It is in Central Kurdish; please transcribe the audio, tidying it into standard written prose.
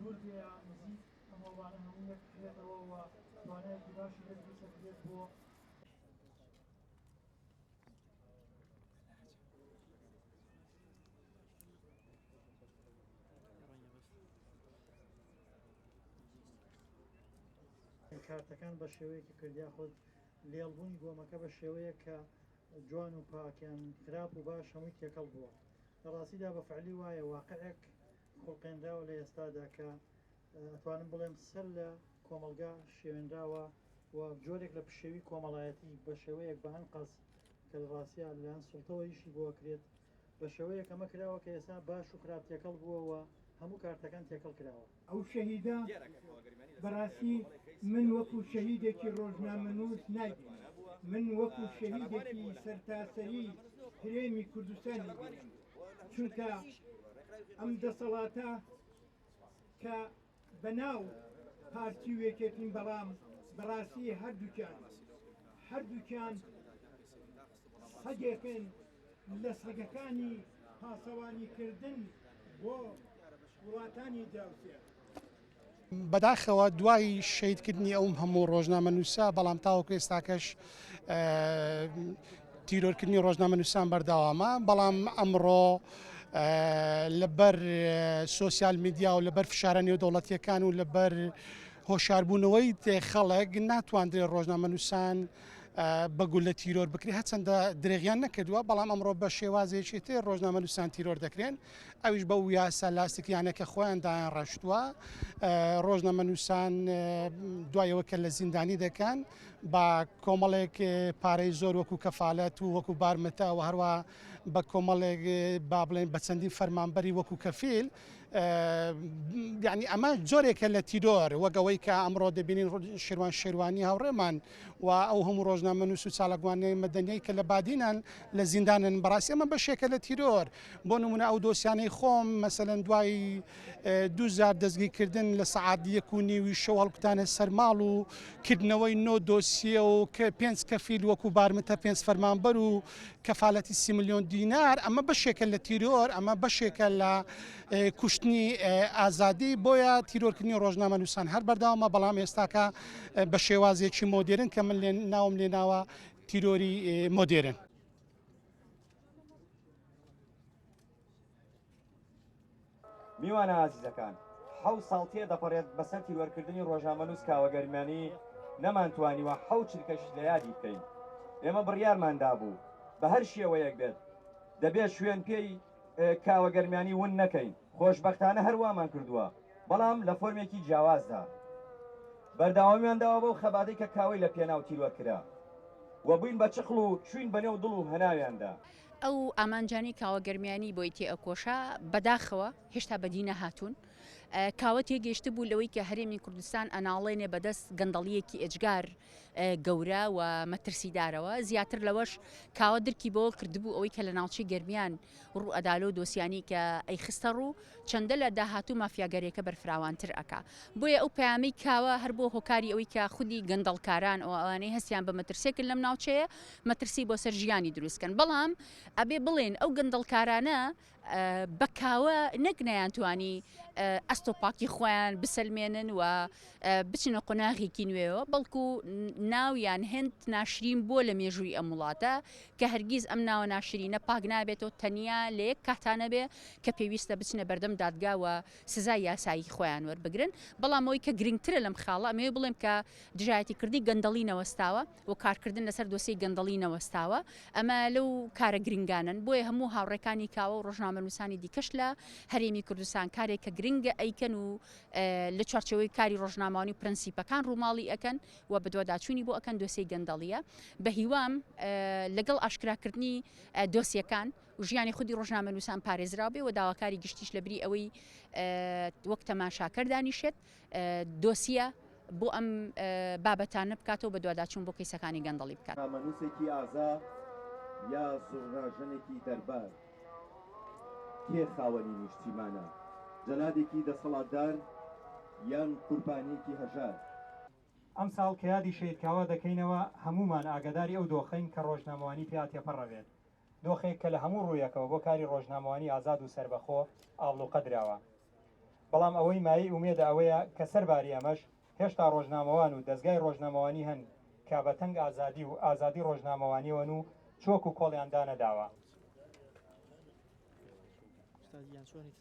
دوور بێ یان نزیک ئەم هەوڵانە هەموو یەک بخرێتەوە و توانایەکی باشی لێ دروست دەکرێت بۆ کارتەکان بە شێوەیەکی کرد یاخود لێڵبوونی گۆمەکە بە شێوەیەک کە جوان و پاکیان خراپ و باش هەمووی تێکەڵ بووە لە ڕاستیدا بە فعلی وایە واقعێک خوڵقێنراوە لە ئێستادا کە ئەتوانم بڵێم سەر لە کۆمەڵگا شێوێنراوە و جۆرێک لە پشێوی کۆمەڵایەتی بە شێوەیەک بە ئەنقەست کە لە ڕاستیا لەلایەن سوڵتەوە ئیشی بۆ ئەکرێت بە شێوەیەک ئەمە کراوە کە ئێستا باش و خراپ تێکەڵ بووە و هەموو کارتەکان تێکەڵ کراوە. ئەو شەهیدە بەڕاستی من وەکو شەهیدێکی ڕۆژنامەنووس نایبینم، من وەکو شەهیدێکی سەرتاسەری هەرێمی کوردستان ئەیبینم، چونکە ئەم دەسەڵاتە کە بەناو پارتی و یەکێتین بەڵام بەڕاستی هەردووکیان هەردووکیان سەگێکن لە سەگەکانی پاسەوانیکردن بۆ وڵاتانی دراوسێ. بەداخەوە دوای شەهیدکردنی ئەو هەموو ڕۆژنامەنووسە بەڵام تاوەکو ئێستاکەش تیرۆرکردنی ڕۆژنامەنووسان بەردەوامە بەڵام ئەمڕۆ لەبەر سۆسیال میدیا و لەبەر فشارە نێودەوڵەتیەکان و لەبەر هۆشاربوونەوەی خەڵک ناتواندرێت ڕۆژنامەنووسان بە گولە تیرۆر بکرێت هەچەندە درێغیان نەکردووە بەڵام ئەمڕۆ بە شێوازێکی تر ڕۆژنامەنووسان تیرۆر دەکرێن ئەویش بەو یاسا لاستیکیانە کە خۆیان دایان ڕشتووە ڕۆژنامەنووسان دوایەوە کە لە زیندانی دەکەن بە کۆمەڵێک پارەی زۆر وەکو کەفالەت و وەکو بارمتە و هەروە بە کۆمەڵێک با بڵێن بە چەندین فەرمانبەری وەکو کەفیل یعنی ئەمە جۆرێکە لە تیرۆر وەک ئەوەی کە ئەمڕۆ دەبینین شێروان شێروانی هاوڕێمان و ئەو هەموو ڕۆژنامەنووس و چالاکوانەی مەدەنیی کە لە بادینان لە زیندانن بەڕاستی ئەمە بەشێکە لە تیرۆر بۆ نمونە ئەو دۆسیانەی خۆم مەسەلەن دوای دووجار دەستگیرکردن لە سەعات یەک و نیوی شەو هەڵکوتانە سەر ماڵ و کردنەوەی نۆ دۆسیە و پێنج کەفیل وەکو بارمتە پێنج فەرمانبەر و کەفالەتی سی ملیۆن دینار ئەمە بەشێکە لە تیرۆر ئەمە بەشێکە لە کوشتنی ئازادی بۆیە تیرۆرکردنی ڕۆژنامەنووسان هەر بەردەوامە بەڵام ئێستاکە بە شێوازێکی مۆدێرن کە من لێ ناوم لێناوە تیرۆری مۆدێرن. میوانە ئازیزەکان، حەوت ساڵ تێدەپەڕێت بەسەر تیرۆرکردنی ڕۆژنامەنووس کاوە گەرمیانی، نەمانتوانیوە حەوت چرکەش لە یادی بکەین. ئێمە بڕیارمان دابوو بە هەر شێوەیەک بێت دەبێت شوێن پێی کاوە گەرمیانی ون نەکەین، خۆشبەختانە هەر وامان کردووە، بەڵام لە فۆرمێکی جیاوازدا. بەردەوامیمان داوە بەو خەباتەی کە کاوەی لە پێناو تیرۆر کرا و بووین بە چقڵ و چووین بەنێو دڵ و هەناویاندا. ئەو ئامانجانەی کاوە گەرمیانی بۆی تێئەکۆشا بەداخەوە هێشتا بەدی نەهاتوون. کاوە تێگەیشتبوو لەوەی کە هەرێمی کوردستان ئەناڵێنێ بەدەست گەندەڵییەکی ئێجگار گەورە و مەترسیدارەوە. زیاتر لەوەش کاوە درکی بەوە کردبوو ئەوەی کە لە ناوچەی گەرمیان ڕوو ئەدا لەو دۆسیانەی کە ئەیخستە ڕوو چەندە لە داهاتوو مافیاگەریەکە بەرفراوانتر ئەکا. بۆیە ئەو پەیامەی کاوە هەر بۆ هۆکاری ئەوەی کە خودی گەندەڵکاران و ئەوانەی هەستیان بە مەترسیەکن لەم ناوچەیە مەترسی بۆ سەر ژیانی دروست کەن. بەڵام ئەبێ بڵێن ئەو گەندەڵکارانە بە کاوە نەک نەیانتوانی ئەستۆ پاکی خۆیان بسەلمێنن و بچنە قۆناغێکی نوێوە، بەڵکو ناویان هێند ناشرین بووە لە مێژووی ئەم وڵاتە کە هەرگیز ئەم ناوە ناشرینە پاک نابێتەوە تەنیا لە یەک کاتا نەبێ کە پێویستە بچنە بەردەم دادگا و سزای یاسایی خۆیان وەربگرن. بەڵام ئەوەی کە گرنگترە لەم خاڵە ئەمەوێ بڵێم کە دژایەتیکردنی گەندەڵی نەوەستاوە و کارکردن لەسەر دۆسیەی گەندەڵی نەوەستاوە، ئەمە لەو کارە گرنگانەن، بۆیە هەموو هاوڕێکانی کاوە و ڕۆژنامەنووسانی دیکەش لە هەرێمی کوردستان کارێک کە گرنگە ئەیکەن و لە چوارچێوەی کاری ڕۆژنامەوانی و پرەنسیپەکان ڕووماڵی ئەکەن و بەدواداچوونی بۆ ئەکەن دۆسیەی گەندەڵییە. بەهیوام لەگەڵ ئاشکراکردنی دۆسیەکان و ژیانی خودی ڕۆژنامەنووسان پارێزراو بێ و داواکاری گشتیش لەبری ئەوەی وەک تەماشاکەر دانیشێت دۆسیە بۆ ئەم بابەتانە بکاتەوە بەدواداچوون بۆ کەیسەکانی گەندەڵی بکات. ڕۆژنامەنووسێکی ئازا یا زوڕناژەنێکی دەربار؟ کێ خاوەنی نیشتیمانە؟ جەلادێکی دەسەڵاتدار یان قوربانییەکی هەژار؟ ئەمساڵ کە یادی شەهید کاوە دەکەینەوە، هەموومان ئاگاداری ئەو دۆخەین کە ڕۆژنامەوانی پیا تێپەڕ ئەبێت. دۆخێک کە لە هەموو ڕوویەکەوە بۆ کاری ڕۆژنامەوانی ئازاد و سەربەخۆ ئابڵوقە دراوە. بەڵام ئەوەی مایەی ئومێدە ئەوەیە کە سەرباری ئەمەش هێشتا ڕۆژنامەوان و دەزگای ڕۆژنامەوانی هەن کە بە تەنگ ئازادی و ئازادی ڕۆژنامەوانیەوەن و چۆک و کۆڵیان دانەداوە. ئوستاد گیان چۆنیت؟